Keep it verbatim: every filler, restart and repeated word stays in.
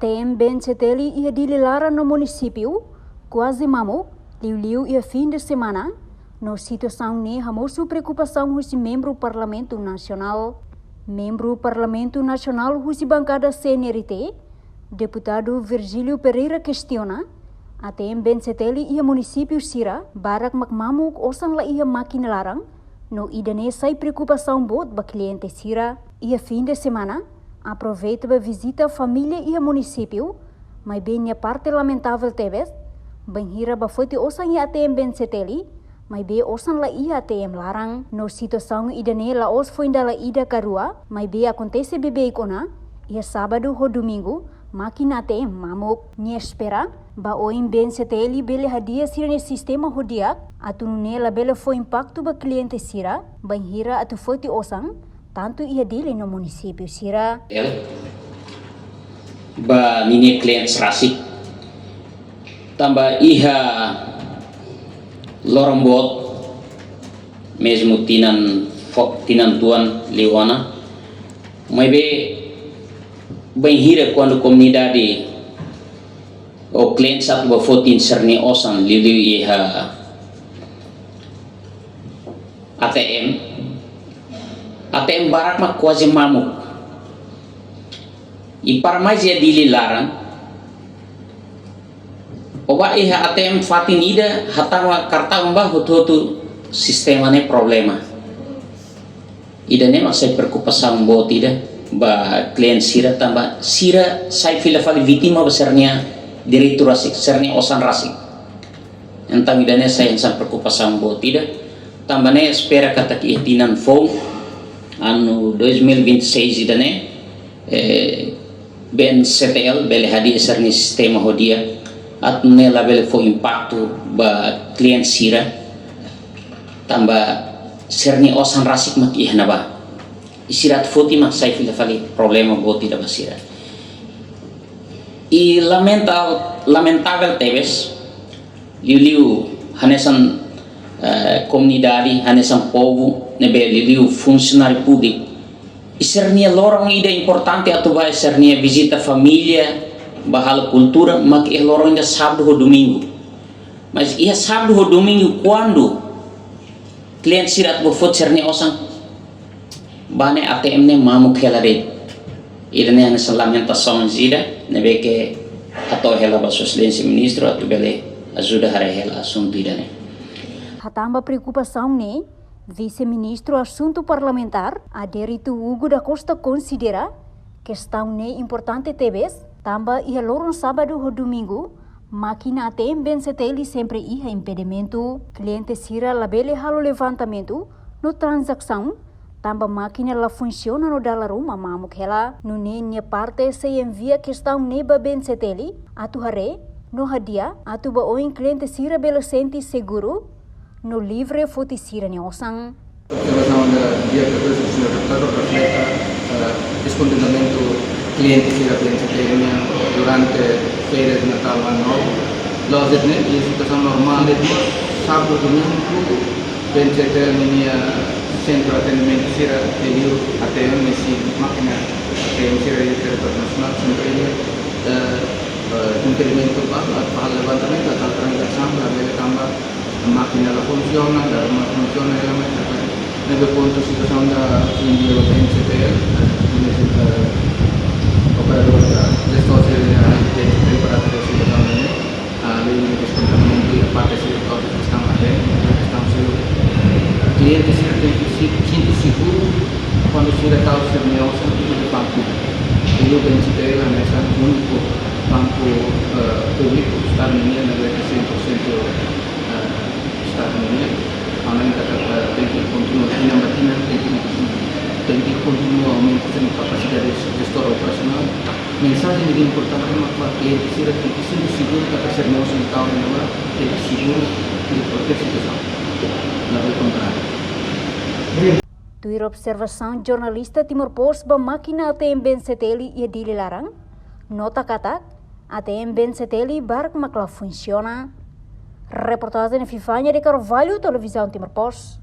T M B N C T L iha Dili laran no munisípiu kuaze mamuk, liuliu iha fin de semana, no situasaun ne'e hamosu preokupasaun husi membru Parlamentu Nasionál. Membru Parlamentu Nasionál husi bankada C N R T, Deputadu Virgílio Pereira kestiona, A T M B N C T L iha munisípiu sira barak mak mamuk osan la iha mákina laran, no ida-ne'e sai preokupasaun boot ba kliente sira. Iha fin de semana, aproveita ba vizita família iha munisípiu, maibé nia parte lamentavel tebes, bainhira ba foti osan iha A T M B N C T L, maibé osan la iha A T M laran. No situasaun ida-ne'e la'ós foin dala ida ka rua, maibé akontese beibeik ona, iha sábadu ho domingu, mákina A T M mamuk. Nia espera ba oin B N C T L bele hadi'a sira-nia sistema ho di'ak, atu nune'e labele fó impaktu ba kliente sira, bainhira atu foti osan, tantu iha Dili no munisípiu sira. L. Ba ninia kliente rasik. Tanba iha loron boot, mezmu tinan fo-, tinan tuan liu ona. Maibé bainhira kuandu komunidade ou kliente atu ba foti sira-nia osan liuliu iha A T M. A T M barak mak kuaze mamuk. I para mais iha Dili laran, ó ba iha A T M fatin ida, hatama kartaun ba hotu-hotu sistema ne'e problema. Ida-ne'e mak sai preokupasaun boot ida ba kliente sira tanba sira sai fila fali vítima ba sira-nia direitu rasik, sira-nia osan rasik. Entaun ida-ne'e sai hanesan preokupasaun boot ida. Tanba ne'e espera katak iha tinan foun, anu dois mil e vinte e seis ida-ne'e, eh, B N C T L bele hadi'a sira-nia sistema ho di'ak, atu nune'e labele fó impaktu ba kliente sira, tanba sira-nia osan rasik mak iha ne'ebá. I sira atu foti mak sai fila fali problema boot ida ba sira. I lamenta-, lamentavel tebes, liuliu hanesan, eh, komunidade, hanesan povu, ne'ebé liuliu funsionáriu públiku. I sira-nia loron ida importante atu ba sira-nia vizita família, ba halo kultura, mak iha loron ida sábadu ho domingu. Mas iha sábadu ho domingu kuandu kliente sira atu ba foti sira-nia osan, ba ne'e A T M ne'e mamuk hela de'it. Ida-ne'e hanesan lamentasaun ida, ne'ebé ke hato'o hela ba Sua Exelénsia Ministru atu bele ajuda haree hela asuntu ida-ne'e. Hatán ba preokupasaun ne'e, Vise-Ministru Asuntu Parlamentár, Adérito Hugo da Costa konsidera kestaun ne'e importante tebes, tanba iha loron sábadu ho domingu, mákina A T M B N C T L sempre iha impedimentu. Kliente sira labele halo levantamentu no tranzasaun, tanba mákina la funsiona no dala ruma mamuk hela. Nune'e nia parte sei envia kestaun ne'e ba B N C T L atu haree no hadi'a, atu ba oin kliente sira bele sente seguru no livre foti sira-nia osan. Observasaun da dia katorze, señór deputadu, refleta, eh, deskontentu kliente sira B N C T L nian durante férias Natál, Anu Novu. Lójiku, ne'e, iha situasaun normál, ne'e, sábadu, domingu, B N C T L ninia sentru atendimentu sira, liuliu A T M, mesin mákina A T M sira iha territóriu nasionál, sempre iha, eh, eh, impedimentu ba, ba levantamentu, ba tranzasaun, labele tanba mákina la funsiona, la ruma funsiona, realmente, ne'ebé pontu situasaun da envia ba B N C T L, eh, operadór da gestór sira B N C T L para atu situasaun ne'e, ah, lei de deskontentu iha parte sira, kestaun A T M, kestaun sira, kliente sira tenke se-, sente seguru kuandu sira tau sira-nia osan iha banku. Liuliu B N C T L hanesan úniku banku, eh, públiku Estadu nian ne'ebé ke cem por cento, eh, Estadu nian. Entaun, ita tenke kontinua, tinan ba tinan, tenke, tenke kontinua aumenta sua kapasidade gestór operasionál. Mensajen ida importante mak ba kliente sira tenke sente seguru katak sira-nia osan tau iha ne'ebá, tenke seguru, tenke proteje sua osan. Labele kontráriu. Tuir observasaun jornalista Timor Post ba mákina A T M B N C T L iha Dili laran, nota katak A T M B N C T L barak mak la funsiona. Reportajen Fifania de Carvalho, Televizaun Timor Post.